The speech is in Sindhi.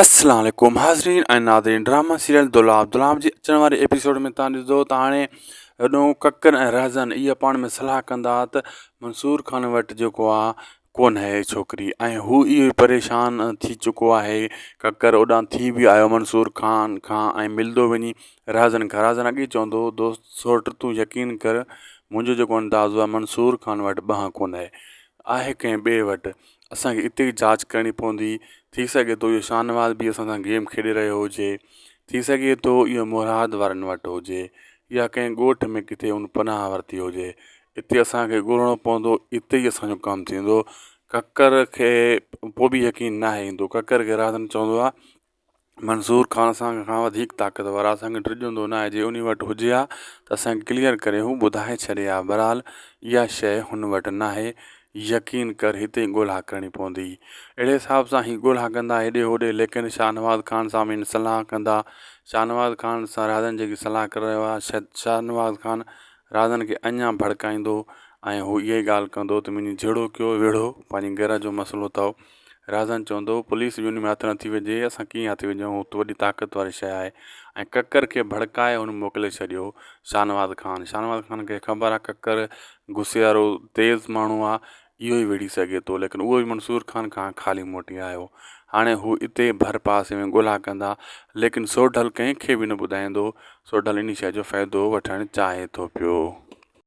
السلام عليڪم حاضرين ۽ ناظرين ڊراما سيريل دولاب دولاب جي اچڻ واري ايپيسوڊ ۾ تان ڏسندو ته هاڻي هيڏو ڪڪر ۽ رهزن اهي پاڻ ۾ صلاح ڪندا ته منصور خان وٽ جيڪو آ ڪونه آهي ڇوڪري ۽ هو اهو ئي پريشان ٿي چڪو آهي ڪڪر اوڏانهن ٿي به آيو منصور خان کان ۽ ملندو وڃي رهزن کان رهزن اڳي چوندو دوست سوٽ تون يقين ڪر منهنجو جيڪو اندازو آهي منصور خان وٽ ٻانهن ڪونه آهي آهي ڪنهن ٻئي وٽ اسان کي اتي ئي جاچ ڪرڻي پوندي ٿي سگهي ٿو اهو شاهنواز به اسان سان گيم کيڏي رهيو هجي ٿي سگهي ٿو اهو مراد وارن وٽ هجي يا ڪنهن ڳوٺ ۾ ڪٿي ان پناهه ورتي هجي اتي اسان کي ڳولڻو پوندو اتي ئي اسان جو ڪم ٿيندو ڪڪر کي پوءِ به يقين ناهي ايندو ڪڪر کي رازن چوندو آهي منظور خان اسان کان وڌيڪ طاقتور آهي اسان کي ڊڄندو نه آهي جي انهي وٽ هجي ها ته اسان کي ڪليئر ڪري هو ٻڌائي ڇڏي ها بهرحال اها شيء هن وٽ ناهي يقين ڪر هتي ڳولها ڪرڻي پوندي اهڙي حساب سان هي ڳولها ڪندا هيڏي هوڏي ليڪن شاهنواز خان سان به صلاح ڪندا شاهنواز خان سان راجن جيڪي صلاح ڪري رهيو آهي شاهنواز خان راجن کي اڃا ڀڙڪائيندو ۽ هو اها ئي ڳالهه ڪندو ته منهنجي جهيڙو ڪيو ويڙهو پنهنجي گهر جو مسئلو اٿو رازن چوندو، پوليس به ان ۾ هٿ نٿي وجهي، اسان ڪيئن هٿ وجهون، هو ته وڏي طاقت واري شيء آهي. ۽ ڪڪر کي ڀڙڪائي هن موڪلي ڇڏيو. شاهنواز خان، شاهنواز خان کي خبر آهي ڪڪر غصي وارو تيز ماڻهو آهي، اهو ئي وڙهي سگهي ٿو، ليڪن اهو به منصور خان کان خالي موٽي آيو. هاڻي هو اتي ڀر پاسي ۾ ڳولا ڪندا، ليڪن سوڍل ڪنهن کي به نه ٻڌائيندو. سوڍل انهي شيء جو فائدو وٺڻ چاهي ٿو پيو.